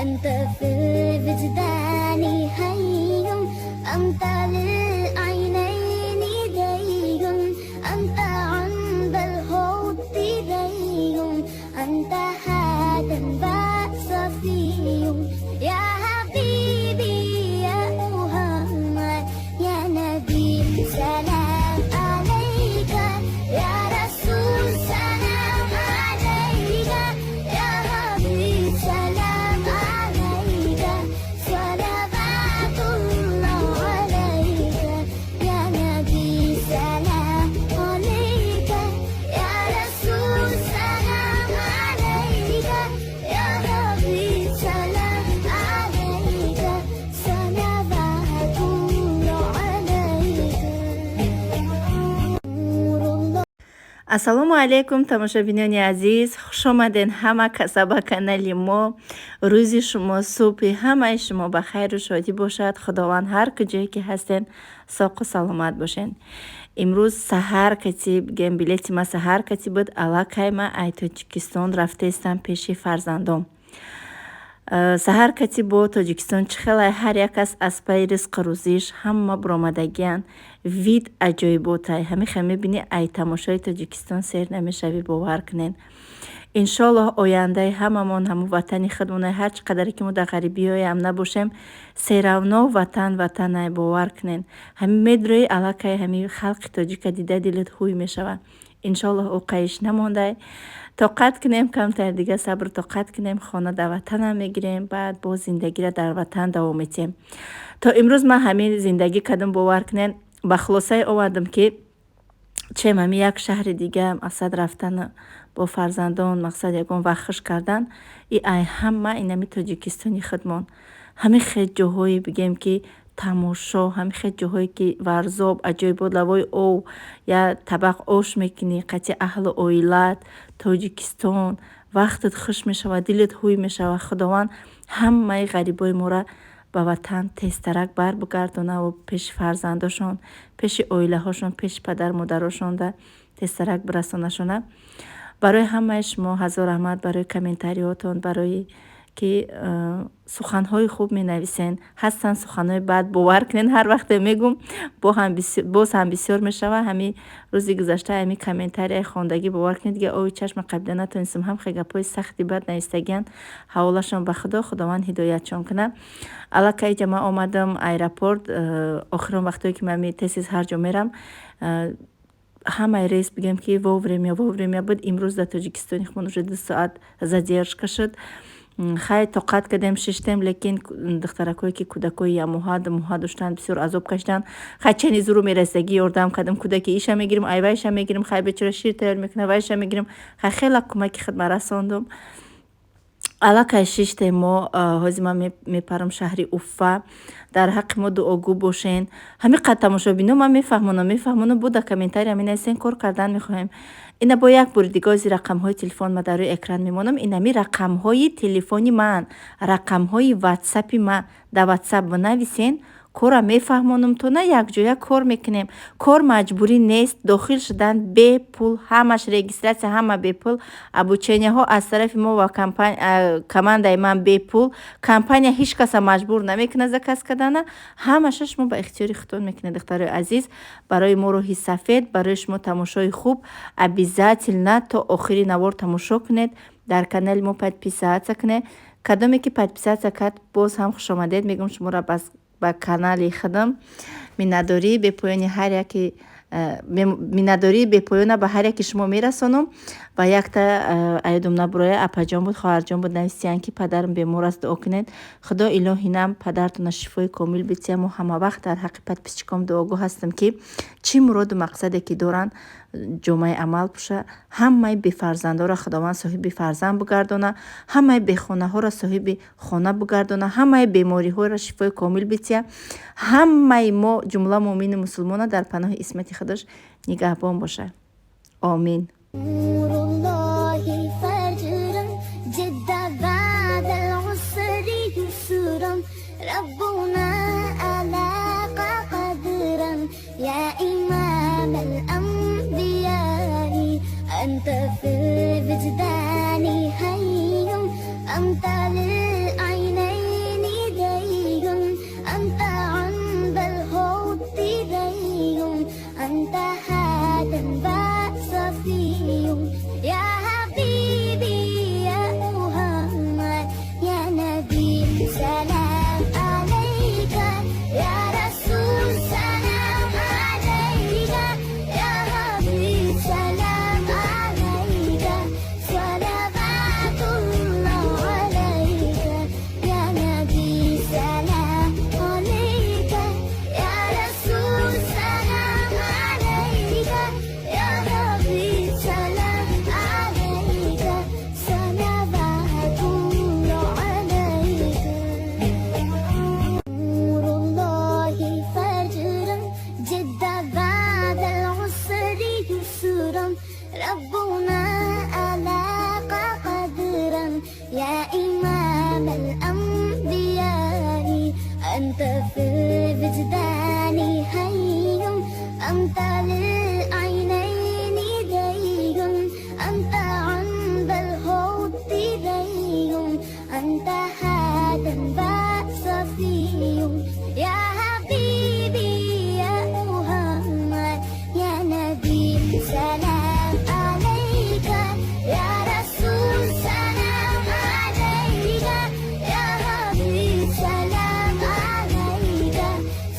أنت في الوجدان حي، أنت للعينين دي، أنت عند الحوض ري، أنت هذا صفي. يا حبيبي يا محمد يا نبي، سلام عليك يا رسول، سلام عليك يا حبيب، سلام عليك، صلوات الله عليك يا نبي، سلام عليك يا رسول، سلام عليك يا حبيب، سلام عليك، صلوات الله عليك، نور الله. Ассалому алайкум, тамошобинони азиз, хушомаден ҳама каса ба канали мо. Рӯзи шумо, субҳи ҳамаи шумо ба хайру шодӣ бошад. Худованд ҳар куҷое ки ҳастен, соқу саломат бошен. Имрӯз саҳар кати, бигем, билети ма саҳар кати буд. Аллакай ма ай Тоҷикистон рафтаистам пеши фарзандом. Саҳар кати бо Тоҷикистон чӣ хелай, ҳар як кас аз пайи ризқу рӯзиш ҳама буромадагиянд. Вид аҷоиботай, ҳамихе мебинӣ, ай тамошои Тоҷикистон сер намешавӣ, бовар кунед. Иншоаллоҳ, ояндаи ҳамамон ҳамун ватани худмонай. Ҳар чӣ қадаре ки мо дар ғарибиҳоям набошем, всё равно ватан ватанай, бовар кунед. Ҳамин медрои, аллакай ҳамин халқи тоҷика дида, дилат ҳуй мешавад. Иншоаллоҳ, оқаиш намондай, тоқат кунем, камтар дига сабру тоқат кунем, хона дар ватанам мегирем, баъд боз зиндагиро дар ватан давом медиҳем. То имрӯз ман ҳамин зиндагӣ кардам, бовар кунед, ба хулосае овардам, ки чем ҳамин як шаҳри дига, мақсад, рафтан бо фарзандон, мақсад, ягон вақт хуш кардан, и ай ҳама инами Тоҷикистони худмон. Ҳамин хел ҷоҳое, бигем, ки тамошо, ҳамин хел ҷоҳое ки Варзоб, аҷоибот, лавои ов, я табақ ош мекунӣ қатъи аҳлу оилат, Тоҷикистон, вақтат хуш мешавад, дилат ҳуй мешавад. Худованд ҳамаи ғарибои моро ба ватан тезтарак барбигардонаву пеши фарзандошон, пеши оилаҳошон, пеши падару модарошонда тезтарак бирасонашона. Барои ҳамаи шумо ҳазор раҳмат, барои комментариҳотон, барои ки суханҳои хуб менависен. Ҳастанд суханҳои бад, бовар кунед, ҳар вақте мегӯм, боз ҳам бисёр мешавад. Ҳамин рӯзи гузашта ҳамин комментарияи хондагӣ, бовар кунед, дига ови чашма қабида натонистам. Ҳам хел гапҳои сахти бад навистагиянд, ҳаволашон ба Худо, Худованд ҳидоятшон кунад. Аллакай иҷа ман омадам аэропорт. Охирон вақтое ки ман тез-тез ҳар ҷо мерам, ҳамаи рейс, бигем, ки вовремя, вовремя буд. Имрӯз дар Тоҷикистони худмон уже 2 соат задержка шуд. Хай, тоқат кардем, шиштем, лекин духтаракое ки кӯдакҳои якмоҳа, 2 моҳа доштанд, бисёр азоб кашиданд. Хай, чени зуру мерасидагӣ ёрдам кардам. Кӯдаки иша мегирим, айвайша мегирим, хай, бечора шир тайёр мекунад, вайша мегирим. Хай, хела кӯмаки хидмат расондум. Аллакай шиштем мо. Ҳозир ман мепарам шаҳри Уфа. Дар ҳаққи мо дуогӯ бошен. Ҳамин қад тамошобино, ман мефаҳмонам, мефаҳмонам, бо дар комментария менависен: «Кор кардан мехоҳем». Ина бо як бори дига ози рақамҳои телефон ма дар рӯи экран мемонам. Инами рақамҳои телефони ман, рақамҳои ватсапи ман. Дар ватсап бинависен, кора мефаҳмонам, то на якҷоя кор мекунем. Кор маҷбурӣ нест, дохил шудан бепул, ҳамаш регистрация, ҳама бепул, обученияҳо аз тарафи мо ва командаи ман бепул. Компания ҳеҷ каса маҷбур намекунад заказ кардана, ҳамаша шумо ба ихтиёри худтон мекунед. Духтарои азиз, барои мо роҳи сафед, барои шумо тамошои хуб. Обязательно то охири навор тамошо кунед, дар канали мо подписаться кунед. Кадоме ки подписаться кард, боз ҳам хушомадед мегӯм шуморо ба канали худам. Миннатдории бепоёни ҳар яке, миннатдории бепоёна ба ҳар яке шумо мерасонам. Ва якта аёдум набуроя, апаҷон буд, хоҳарҷон буд, нависиянд, ки падарам бемор аст, дуо кунед. Худо илоҳи нам падартона шифои комил бития. Мо ҳамавақт дар ҳаққи подписчиком дуогӯ ҳастем, ки чӣ муроду мақсаде ки доранд, ҷомаи амал пӯша. Ҳамаи бефарзандоро Худованд соҳиби фарзанд бугардона, ҳамаи бехонаҳоро соҳиби хона бугардона, ҳамаи бемориҳоро шифои комил бития. Ҳамаи мо, ҷумла муъмину мусулмона, дар паноҳи исмати худаш нигаҳбон бошад. Омин. نور الله فجرا جد بعد العسر يسرا، ربنا ألاق قدرا. يا إمام الأنبياء، أنت في الوجدان حي، أنت للعينين غدا صفي يا حبيبي يا محمد يا نبي سلام عليك يا رسول سلام عليك يا حبيب سلام عليك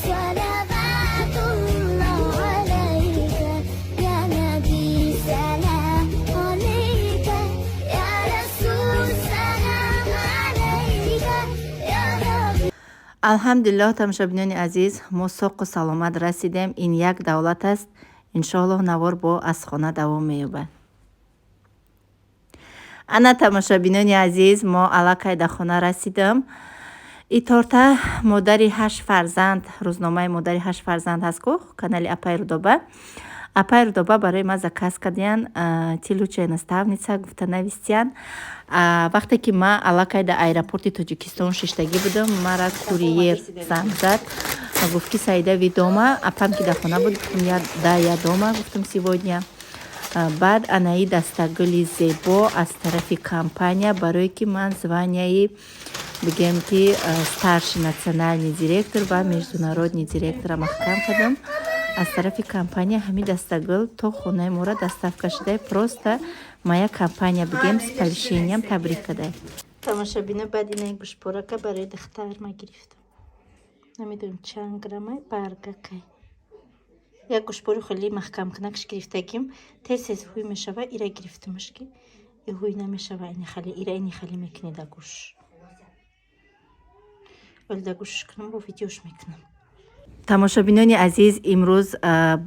صلوات الله عليك يا نبي سلام عليك يا رسول سلام عليك يا حبيب. Алҳамдулиллоҳ, тамошобинони азиз, мо соқу саломат расидем. Ин як давлат аст. Иншоаллоҳ, навор бо аз хона давом меёбад. Ана, тамошобинони азиз, мо аллакай дар хона расидам. И торта модари ҳашт фарзанд, рӯзномаи модари ҳашт фарзанд ҳаст ку, канали апай Рудоба. Апай Рудоба барои ма заказ кардиян, «Ты лучшая наставница» гуфта навистиян. Вақте ки ма аллакай дар аэропорти Тоҷикистон шиштагӣ будам, мара курьер занг зад, гуфт ки: «Саида, вы дома?» Апам ки дар хона буд, гуфтам: «Да, я дома», гуфтам, «сегодня». Баъд анаи дастагули зебо аз тарафи компания, барое ки ман званияи, бигем ки, старший национальный директор ва международный директора маҳкам кардам, аз тарафи компания ҳамин дастагул то хонаи мора доставка шуда. Просто моя компания, бигем, с повышением табрик кардай. Тамошобино, баъд инаи гӯшпорака барои духтар ма гирифтам. Намедонам, чанд граммай, баргакай. Як гӯшпори хеле маҳкамкунакш гирифтагим, тез тез ҳуй мешава. Ира гирифтамаш, ки и ҳуй намешава. Ини хали ира, ини хали мекунӣ да гӯш. Вале да гӯшш кунам, бо видеош мекунам. Тамошобинони азиз, имрӯз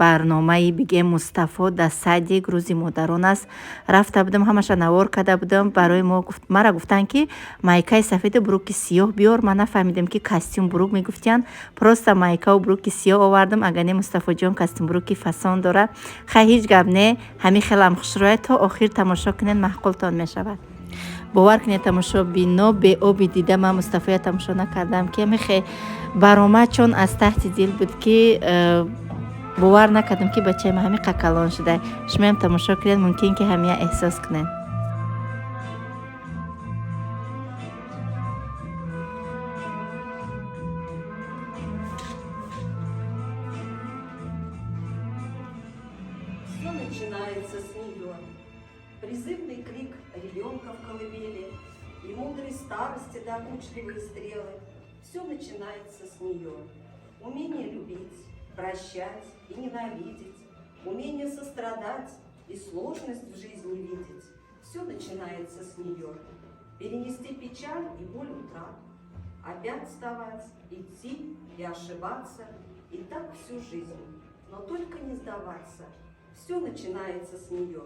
барномаи, бигем, Мустафо дар садик, рӯзи модарон аст, рафта будам, ҳамаша навор карда будам. Барои мо мара гуфтанд, ки майкаи сафеду бруки сиёҳ биёр. Ман нафаҳмидам, ки костюм брук мегуфтиянд. Просто майкаву бруки сиёҳ овардам. Агар не, Мустафоҷон костюм бруки фасон дора. Хай, ҳеҷ гап не, ҳамин хелам хушрӯя. То охир тамошо кунед, маъқултон мешавад. Бовар кунед, тамошобино, беоби дида ман Мустафоя тамошо накардам, ки ҳамихе баромад, чун аз таҳти дил буд, ки бовар накардам, ки бачаи ма ҳамин қакалон шуда. Шумоям тамошо кунед, мумкин ки ҳамия эҳсос кунед. Все начинается с нее. Призывный крик ребенка в колыбели и мудрой старости докучливые стрелы. Все начинается с нее. Умение любить, прощать и ненавидеть, умение сострадать и сложность в жизни видеть. Все начинается с нее. Перенести печаль и боль утрат, опять вставать, идти и ошибаться, и так всю жизнь. Но только не сдаваться. Все начинается с нее,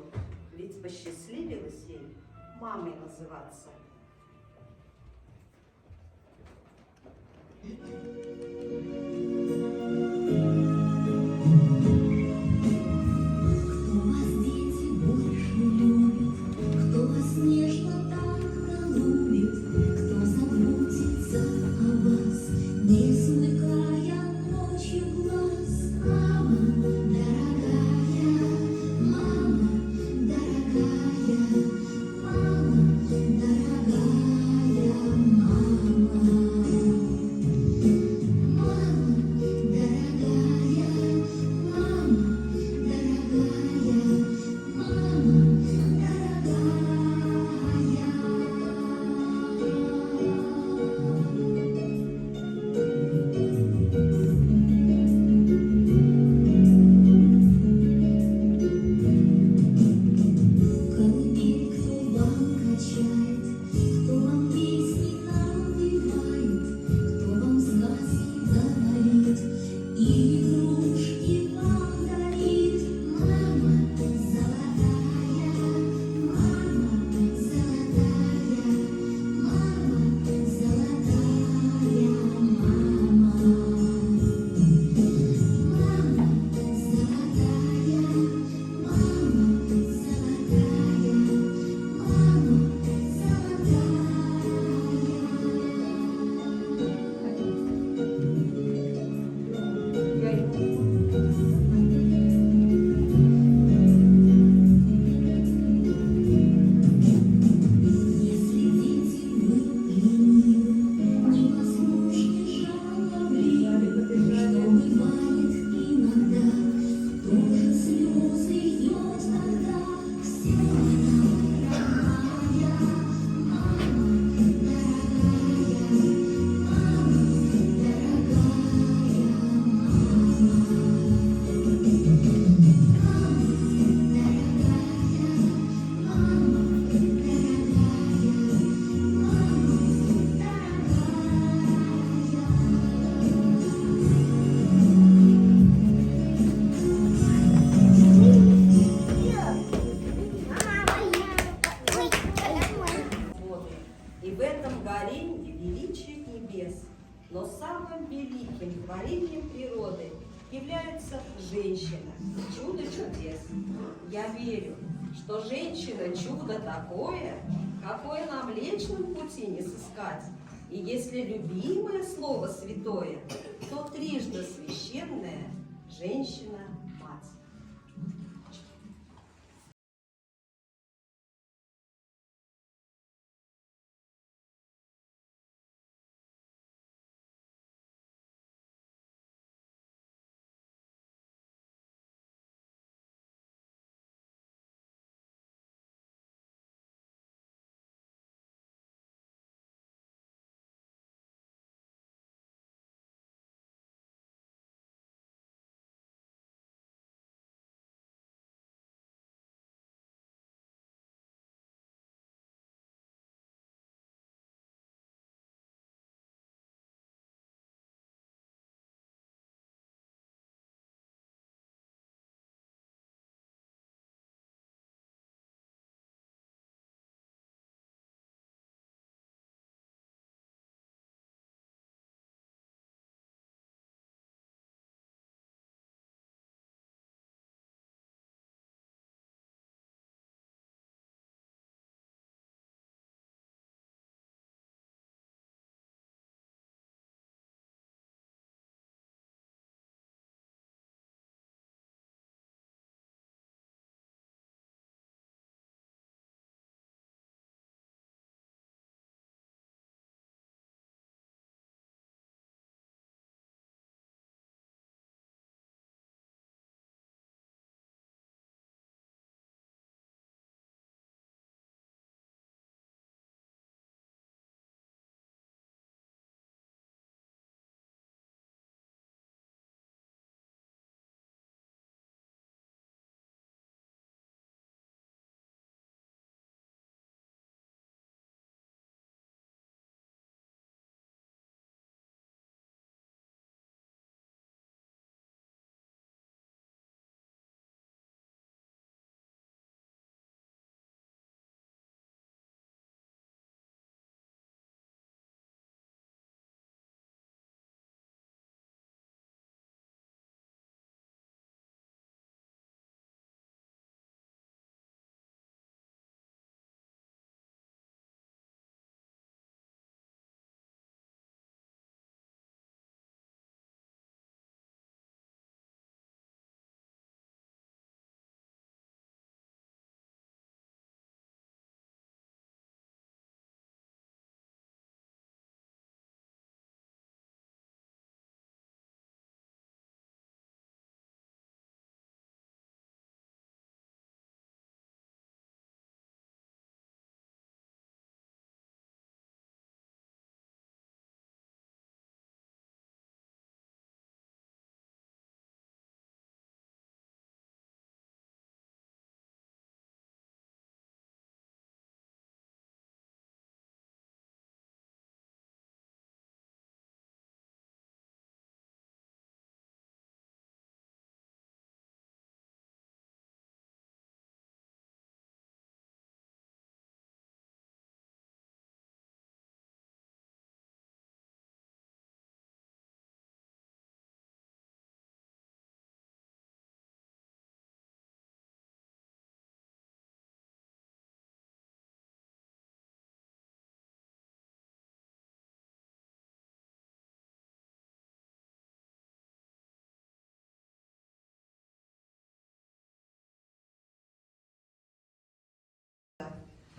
ведь посчастливилось ей мамой называться. Кто вас, дети, больше любит, кто вас нежно так голубит, кто заботится о вас, не смыкая ночью глаз? Мама дорогая, мама дорогая, мама дорогая. Но самым великим творением природы является женщина, чудо чудес. Я верю, что женщина чудо такое, какое на Млечном пути не сыскать. И если любимое слово святое, то трижды священное женщина-мать.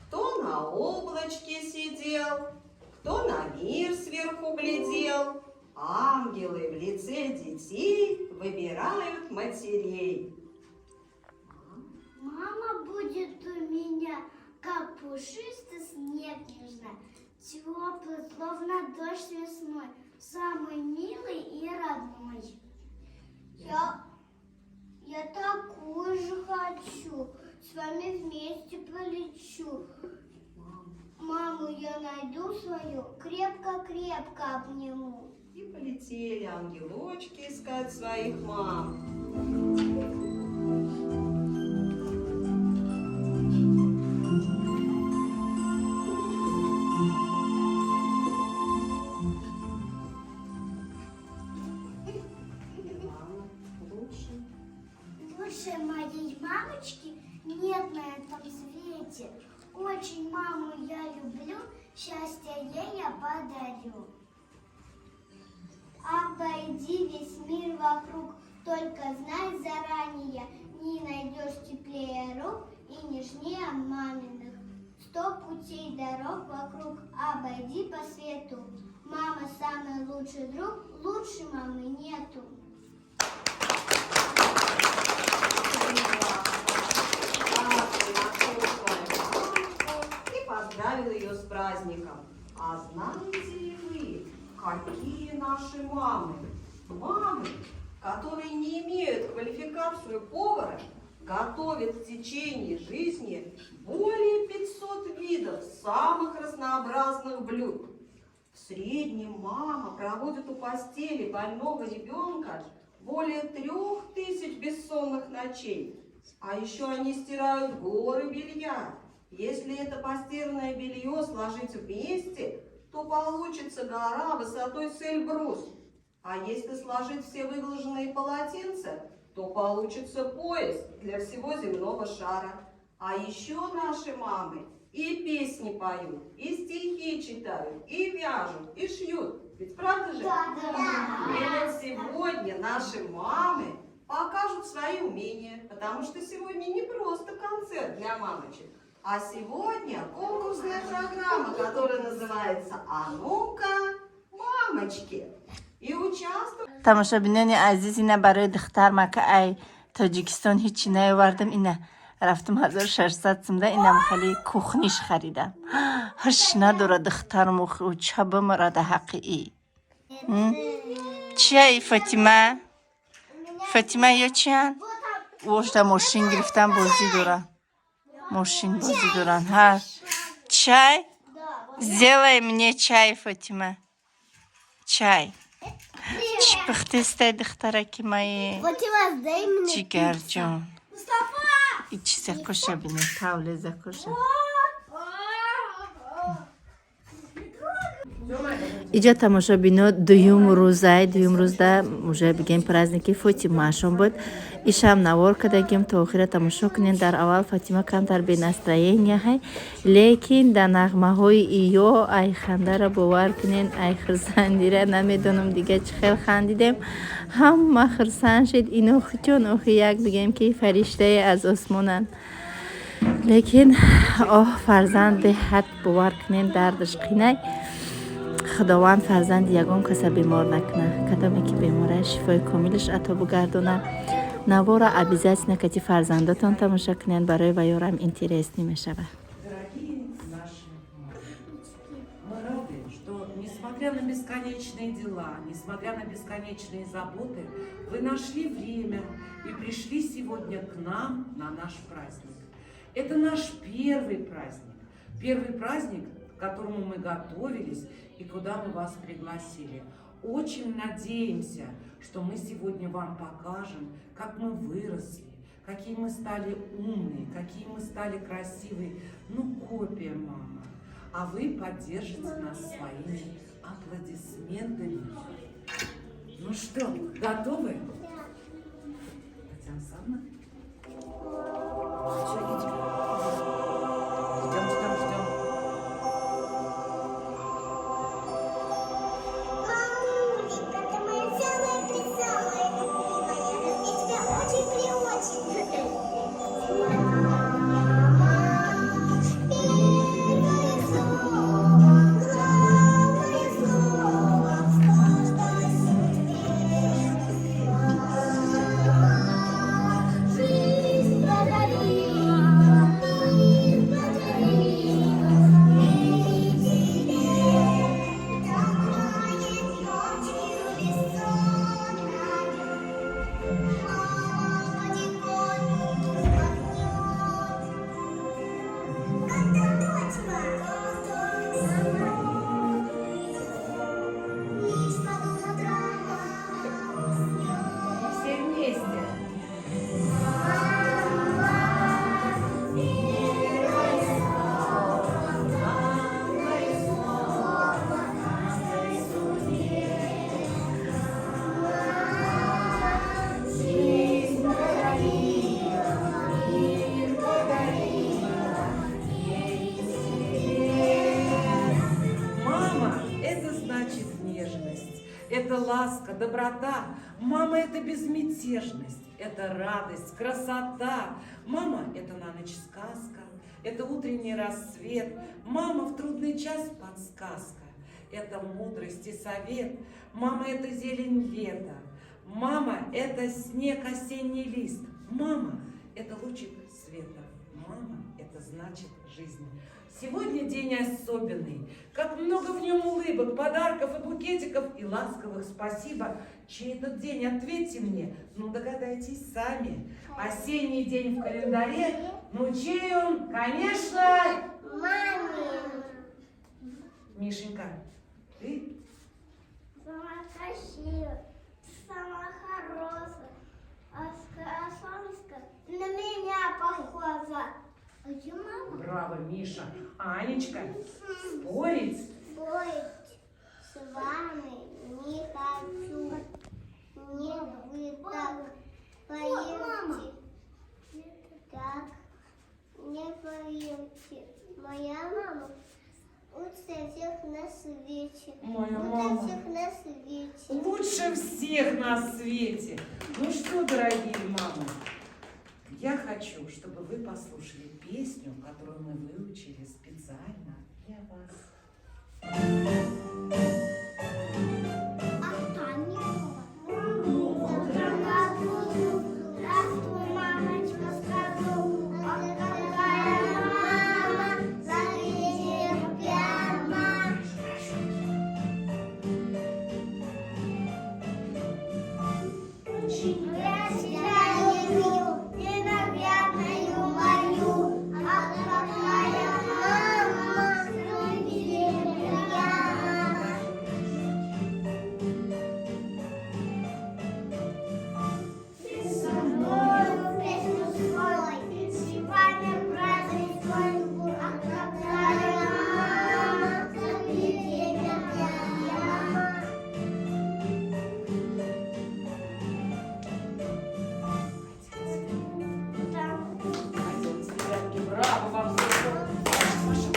Кто на облачке сидел, кто на мир сверху глядел. Ангелы в лице детей выбирают матерей. Мама будет у меня, как пушистый снег нежно, теплый, словно дождь весной, самый милый и родной. Я такую же хочу, с вами вместе полечу. Маму я найду свою, крепко-крепко обниму. И полетели ангелочки искать своих мам. Очень маму я люблю, счастье ей я подарю. Обойди весь мир вокруг, только знай заранее, не найдешь теплее рук и нежнее маминых. 100 путей дорог вокруг, обойди по свету. Мама самый лучший друг, лучше мамы нету. Нашел свою мамочку и поздравил ее с праздником. А знаете ли вы, какие наши мамы? Мамы, которые не имеют квалификацию повара, готовят в течение жизни более 500 видов самых разнообразных блюд. В среднем мама проводит у постели больного ребенка более 3000 бессонных ночей. А еще они стирают горы белья. Если это постиранное белье сложить вместе, то получится гора высотой с Эльбрус. А если сложить все выглаженные полотенца, то получится пояс для всего земного шара. А еще наши мамы и песни поют, и стихи читают, и вяжут, и шьют. Ведь правда же? Да. И вот сегодня наши мамы покажут свои умения, потому что сегодня не просто концерт для мамочек, а сегодня конкурсная программа, которая называется «А ну-ка, мамочки!» И участвуют Тамошобинони азиз, ина барои духтар мака ай Тоҷикистон ҳичи наёвардам. Ина рафтам, 1600 сумда инам хали кухниш харидам. Ҳиш надора духтарм, ча бимарада ҳаққи и чия и Фатима, Фатима ё чиян? Вошда мошин гирифтан, бозӣ доран, мошин бозӣ доран. Ҳа, чай сделай мне, чай, Фатима, чай. Чӣ пухтестай, духтараки маи? Фатима, дай мне. Ҷигарҷон, и чӣ закоша бинем, тавле закоша. Иҷа, тамошобино, дуюм рӯзай, дуюм рӯзда уже бигем праздники Фотимашон буд. Ишам навор кардагим, то охира тамошо кунем. Дар аввал Фатима камтар бе настроения ҳай, лекин дар нағмаҳои иё ай хандара, бовар кунен, ай хурсандира намедонам дига чӣ хел хандидем, ҳама хурсанд шид. Ино хучон охи як бигем ки фариштае аз осмонанд, лекин оҳ, фарзанд беҳад, бовар кунен, дардаш қинай. Худованд фарзанди ягон каса бемор накунад, кадоме ки бемора, шифои комилаш ато бугардонад. Навора обязательно кати фарзандотон тамошо кунед, барои ваёрам интересный мешавад. Дорогие наши мамы, мы рады, что, несмотря на бесконечные дела, несмотря на бесконечные заботы, вы нашли время и пришли сегодня к нам на наш праздник. Это наш первый праздник. Первый праздник, к которому мы готовились и куда мы вас пригласили. Очень надеемся, что мы сегодня вам покажем, как мы выросли, какие мы стали умные, какие мы стали красивые. Ну, копия мама. А вы поддержите нас своими аплодисментами. Ну что, готовы? Татьяна Александровна? Все, идите. Ждем, ждем, ждем. Мамулечка, ты моя самая-пресамая любимая. Я тебя очень-преочень люблю. Мама, первое слово, главное слово в каждой судьбе. это ласка, доброта. Мама – это безмятежность, это радость, красота. Мама – это на ночь сказка, это утренний рассвет. Мама в трудный час подсказка, это мудрость и совет. Мама – это зелень лета. Мама – это снег осенний лист. Мама – это лучик света. Мама – это значит жизнь. Сегодня день особенный. Как много в нем улыбок, подарков и букетиков и ласковых спасибо. Чей этот день? Ответьте мне. Ну, догадайтесь сами. Осенний день в календаре. Ну, чей он? Конечно, Маме. Мишенька, ты? Сама красивая, сама хорошая. А солнышко на меня похожа. А где мама? Браво, Миша. Анечка, спорить? Спорить с вами не хочу. Не вы так поверьте. Так, не поверьте. Моя мама лучше всех на свете. Моя Лучше мама. всех на свете. Лучше всех на свете. Ну что, дорогие мамы, я хочу, чтобы вы послушали песню, которую мы выучили специально для вас. А там не было. Здравствуй, мамочка, скажу. А какая мама, заедем прямо. Я тебя люблю, ненаглядную мою. А какая мама, заедем прямо. Ты со мною песню спой, с вами праздник твой, а какая мама, забери меня. Пойдемте, ребятки, браво вам! Маша,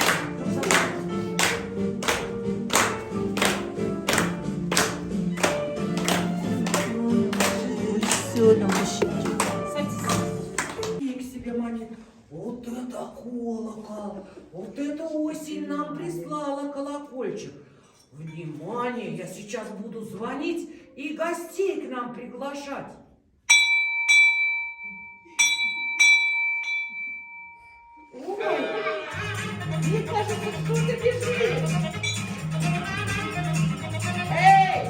Маша, Садись. И к себе маме. Вот это колокол! Вот это осень нам прислала колокольчик. Внимание, я сейчас буду звонить и гостей к нам приглашать. Ой, мне кажется, кто-то бежит. Эй,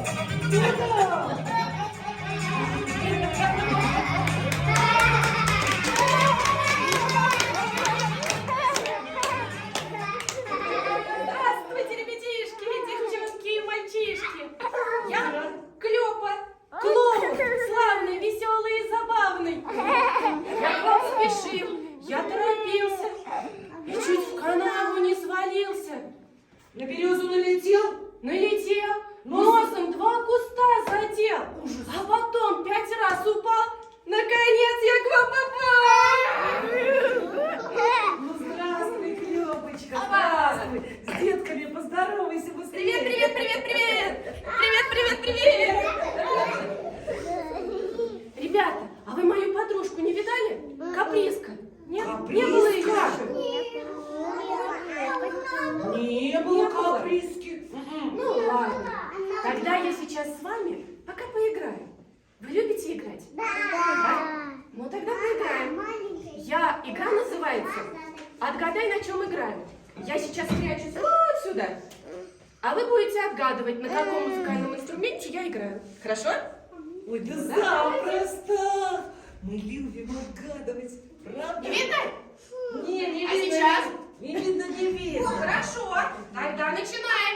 кто там? Здравствуйте, ребятишки, девчонки и мальчишки! Я Клёпа, клоун, славный, веселый и забавный. Я к вам спешил, я торопился и чуть в канаву не свалился. На березу налетел? Налетел, носом два куста задел, а потом 5 раз упал. Наконец я к вам попал! Ну, здравствуй, Клёпочка, здравствуй. С детками поздоровайся быстрее. Привет, привет, привет, привет! Привет, привет, привет! Ребята, а вы мою подружку не видали? Каприска. Нет? Не было ее Каприска? еще? Не было каприски. Ну ладно. Тогда я сейчас с вами пока поиграю. Вы любите играть? Да. Ну тогда поиграем. Игра называется «Отгадай, на чем играю». Я сейчас прячусь вот сюда. А вы будете отгадывать, на каком музыкальном инструменте я играю. Хорошо? Ой, да запросто. Мы любим отгадывать, правда? Не видно? Не, не А видно. сейчас? Не видно, не видно. Хорошо. Тогда начинаем.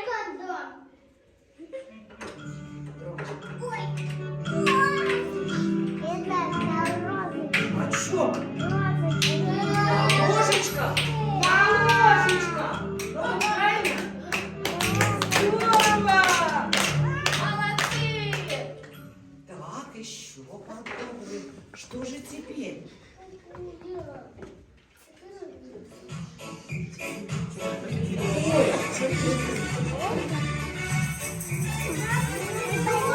Громче. Это розы. А чё? Розы. Ложечка? Ложечка! Вот, правильно? Здорово! Молодцы! Так, еще попробуем. Что же теперь? Ой,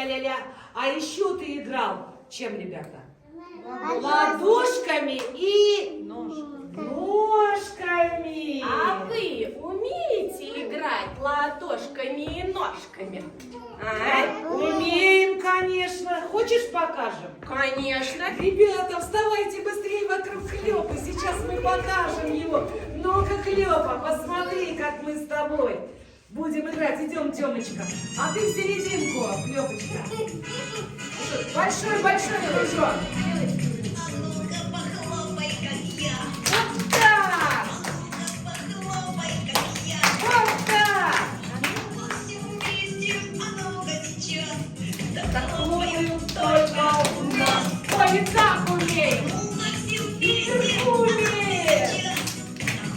Ля-ля-ля-ля-ля. А еще ты играл чем, ребята? Ладошками и ножками. А вы умеете играть ладошками и ножками? А? Умеем, конечно. Хочешь, покажем? Конечно. Ребята, вставайте быстрее вокруг Клёпы. Сейчас мы покажем его. Ну-ка, Клёпа, посмотри, как мы с тобой будем играть. Идем, Тёмочка. А ты в серединку, Клёпочка. Большой-большой кружок. А ну-ка похлопай, как я. Вот так! А ну-ка похлопай, как я. Вот так! А ну-ка все вместе, а ну-ка сейчас. Так хлопают только у нас. Ой, и так умеем. Ну-ка все И вместе, вверху а ну-ка умеем. сейчас.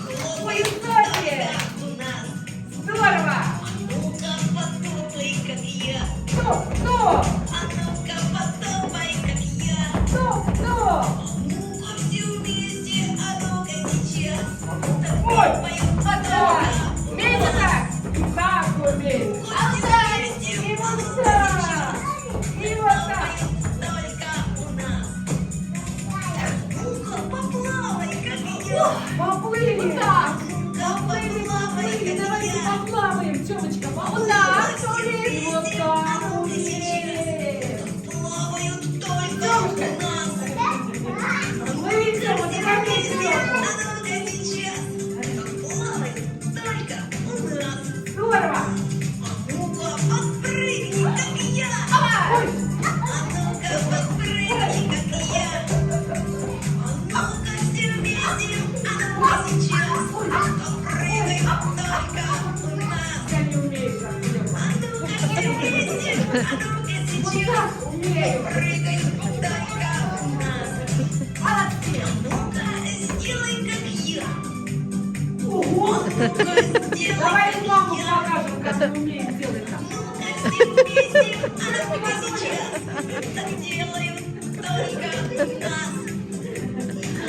Ой, Хлопают сзади. только у нас. Здорово! А ну-ка потопай, как я. Топ, топ, А ну-ка потопай, как я. топ, топ. Ну-ка все вместе, а ну-ка сейчас. Так Ой, хлопают только у Умеете так? И так умеем. Ну-ка все И вместе, а вот ну-ка так. сейчас. И вот так. Только у нас. Ну-ка, поплавай, как я. Поплыли. Вот так. Ну-ка, Поплыли, поплавай, поплыли. как Давайте я. поплаваем, Тёмочка. Вот так. И вот А так ну-ка сейчас. умеем. Плавают только Тёмочка. у нас. Плыви, Тёма, Все догони вместе, Тёму. а ну-ка сейчас. Плавают только у нас. Здорово. А ну-ка, подпрыгни, как я. Ой, А ну-ка, подпрыгни, как я. А ну-ка, все вместе, а ну-ка сейчас. Прыгают только у нас. я не умею так, Клёпа. А ну-ка, все вместе, а ну-ка Вот сейчас. так умею. Прыгают только у нас. А ну-ка, сделай, как я. Ого. Ну-ка, сделай, Давай как маму я. покажем, как мы умеем делать так. Ну-ка, все вместе, а ну-ка сейчас. Так делают только у нас.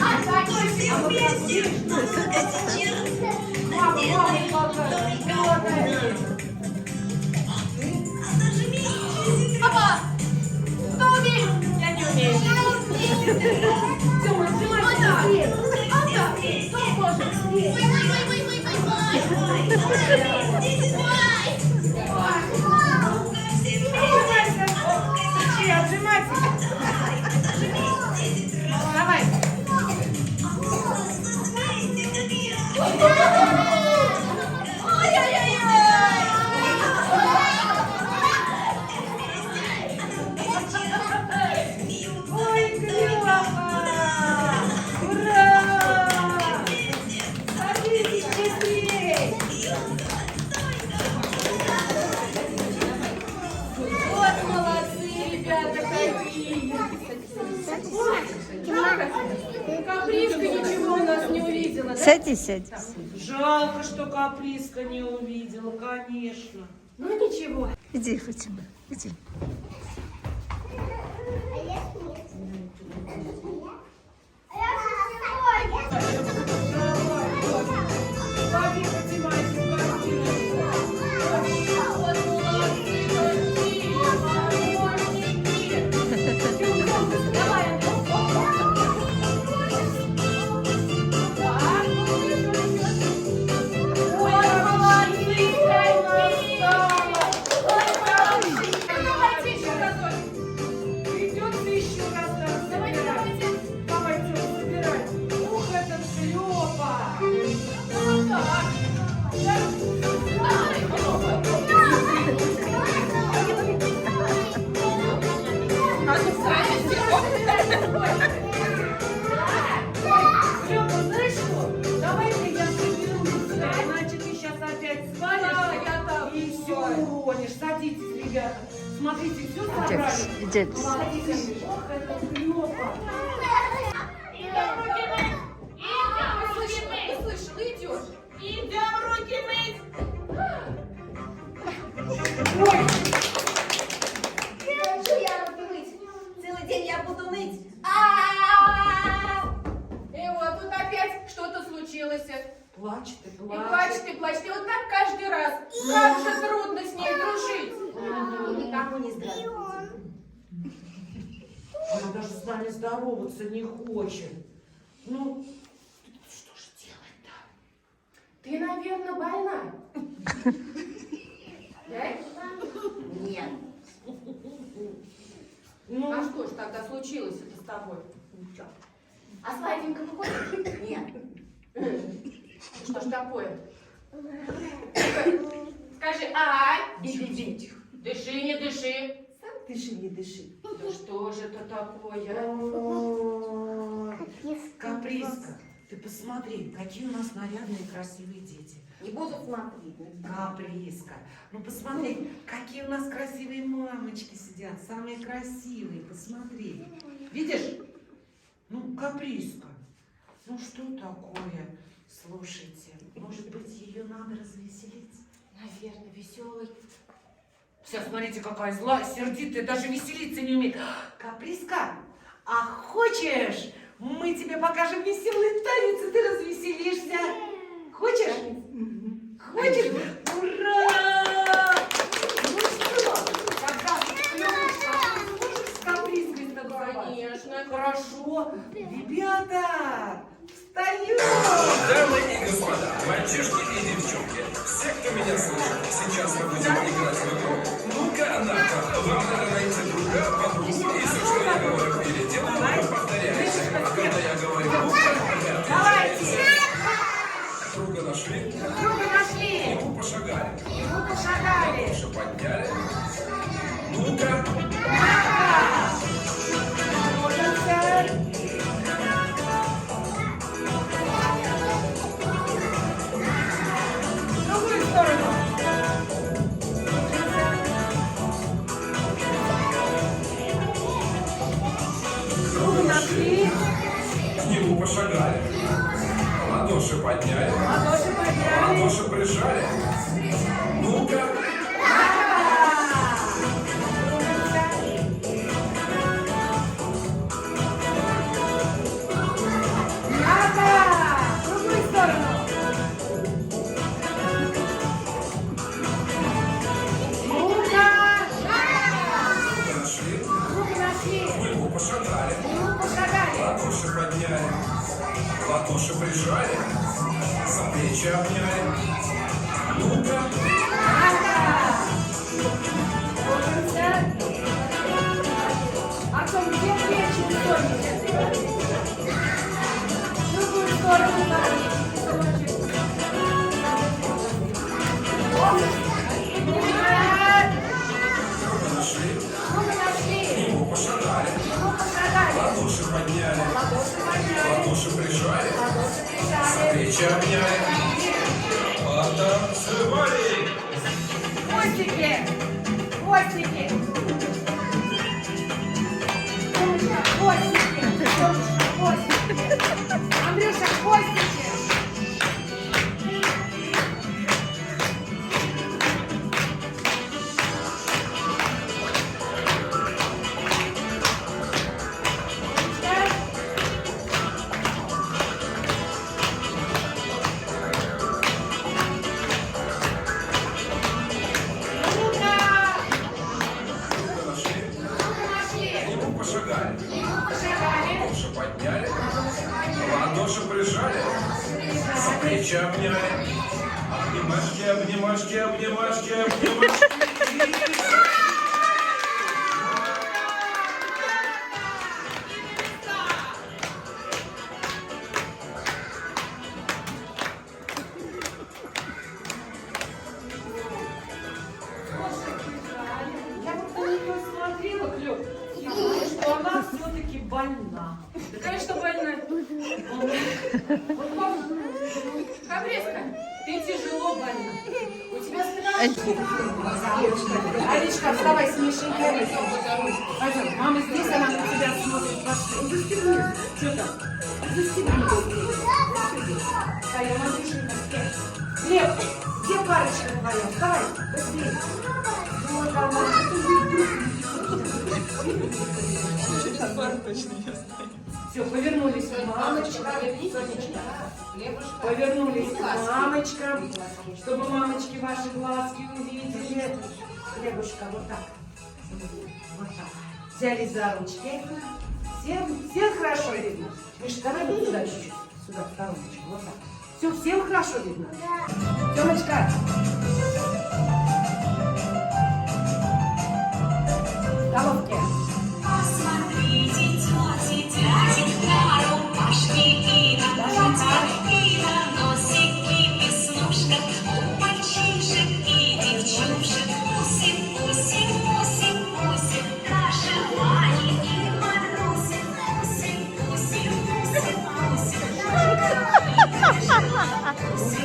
А так? Все вместе, а ну-ка сейчас. Так Маму, маму делают покажем. только Вот у нас. они. А нажми 10 раз. Опа. Кто умеет? Я не умею. Тёма, Вот отжимайся так. быстрее. А так. Кто может? Ой, ой, ой, ой, ой, ой, Давай, нажми 10 раз. Ну-ка, все вместе, а ну-ка Быстрее, сейчас. отжимайся. Давай, нажми 10 раз. Давай. А ну-ка, вместе, как я. Ой, Клёпа! Ура! Садитесь быстрее! Вот молодцы, ребята, какие. Жалко, Капризка ничего у нас не увидела, да? Садись, садись. Жалко, что Каприска не увидела, конечно. Ну ничего. Иди, Фатима, иди. А я нет. А я Давай, лови, Фатима, эту картиночку. Вот молодцы, какие помощники. Давай, Андрей. Так, ну, еще, еще. Ой, молодцы, какие. Ой, молодцы. Ну, давайте еще разочек. Придется еще раз нам Давайте, собирать. давайте. Давай, Тём, собирай. Ух, этот Клёпа. Вот так. Да. Давай, Клёпа. А ну, садитесь. Ой. Клёпа, знаешь что? Давай-ка я соберу тебя, иначе ты сейчас опять Да, свалишься я так. и все уронишь. Садитесь, ребята. Смотрите, все собрали. Идите. Молодцы. Ох, этот Клёпа. Идем руки мыть. Идем руки мыть. Услышала, идешь. Идем руки мыть. Ой, Хочу я руки мыть. Целый день я буду ныть. А-а-а! И вот тут опять что-то случилось. плачет и И плачет. плачет, и плачет. И вот так каждый раз. Как же трудно с ней дружить. Никому не здравствуйте. нами здороваться не хочет. Ну, что же делать-то? Ты, наверное, больна. Да? Нет. Ну, А что ж тогда случилось это с тобой? Ничего. А сладенького хочешь? Нет. Что ж такое? Скажи, ай! Иди. Дыши, не дыши. Сам дыши, не дыши. Да что же это такое? Ой, Каприска, ты посмотри, какие у нас нарядные красивые дети. Не буду смотреть. Каприска, ну посмотри, какие у нас красивые мамочки сидят, самые красивые, посмотри. Видишь? Ну, Каприска, ну что такое? Слушайте, может быть, ее надо развеселить? Наверное, веселый. Вся, смотрите, какая злая, сердитая, даже веселиться не умеет. Каприска, а хочешь, мы тебе покажем веселый танец, и ты развеселишься? Хочешь? Хочешь? Ура! Ну что, тогда, Лёшка, ты сможешь с Каприской станцевать? Конечно. Хорошо. Ребята, встаем! Дамы и господа, мальчишки и девчонки, все, кто меня слышит, сейчас мы будем играть в игру «Ну-ка, на-ка». Вам надо найти друга, подругу, и все, что я говорю или делаю, вы повторяете. А когда я говорю «ну-ка», вы отвечаете. Друга нашли, Друга нашли! ему пошагали, Ему пошагали! ладоши подняли. Ну-ка, Кружимся! В другую сторону! Кружимся. Друга нашли! к нему пошагали, ладоши подняли, Ладоши подняли! ладоши прижали. Ну-ка, Кружимся! Ага! В другую сторону! Ну-ка! друга нашли, Друга нашли! к нему пошагали. Ему пошагали! Ладоши подняли, ладоши прижали, за плечи обняли. Ну-ка, Кружимся! Артем, где плечи у Сонечки? В другую сторону на плечи, сыночек. друга нашли, Друга нашли! к нему пошагали, Ему пошагали! ладоши подняли, Ладоши подняли! ладоши прижали, Ладоши за прижали! плечи обняли. Потанцевали! Хвостики! Хвостики! Тёмочка, хвостики! Тёмочка, хвостики! Андрюша, хвостики! Тёмочка. Ну-ка! Друга нашли, Друга нашли! к нему пошагали, Ему пошагали! ладоши подняли, ладоши прижали, за плечи обняли. Обнимашки, обнимашки, обнимашки, обнимашки. Слушай, я вот на нее смотрела, Клёп, и думаю, что она все-таки больна. Да, конечно, больна. Каприска, ты тяжело больна. У тебя спина. Аричка, вставай с Мишенькой. Пойдем, мама здесь, она на тебя смотрит. Пошли. Что там? Застегни. Встаем, Андрюшенька. Глеб, где парочка твоя? Вставай, быстрее. Вот она. Все, повернулись к мамочка. Сонечка. Повернулись к мамочкам, чтобы мамочки ваши глазки увидели. Глебушка, вот так. Вот так. Взялись за ручки. Всем, всем хорошо видно? Миша, давай вот сюда чуть-чуть. Сюда, в стороночку. Вот так. Все, всем хорошо видно? Да. Тёмочка. Головки. Посмотрите, тети, дяди, на рубашке и на платье, и на носике веснушках у мальчишек и девчушек. Уси, уси, уси, уси, наши Вани и Маруси. Уси, уси, уси, уси, наши Уси.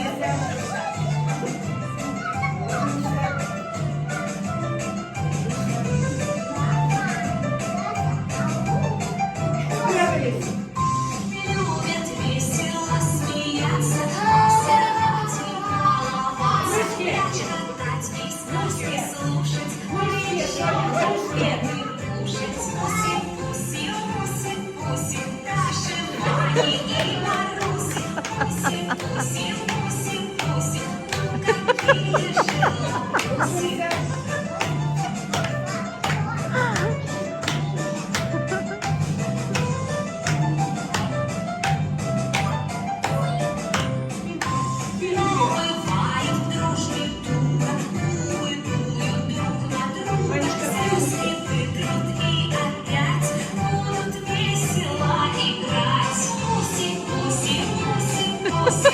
Спрятались. Любят весело смеяться, сердать и баловаться, мяч катать и сказки слушать, еще конфеты кушать. Уси, уси, уси, уси, наши Вани и Маруси. Уси, уси, уси, уси, ну какие же лапуси. Но бывает в дружбе туго, уйдут друг на друга, слезы вытрут и опять будут весело играть. Уси, уси, уси, уси,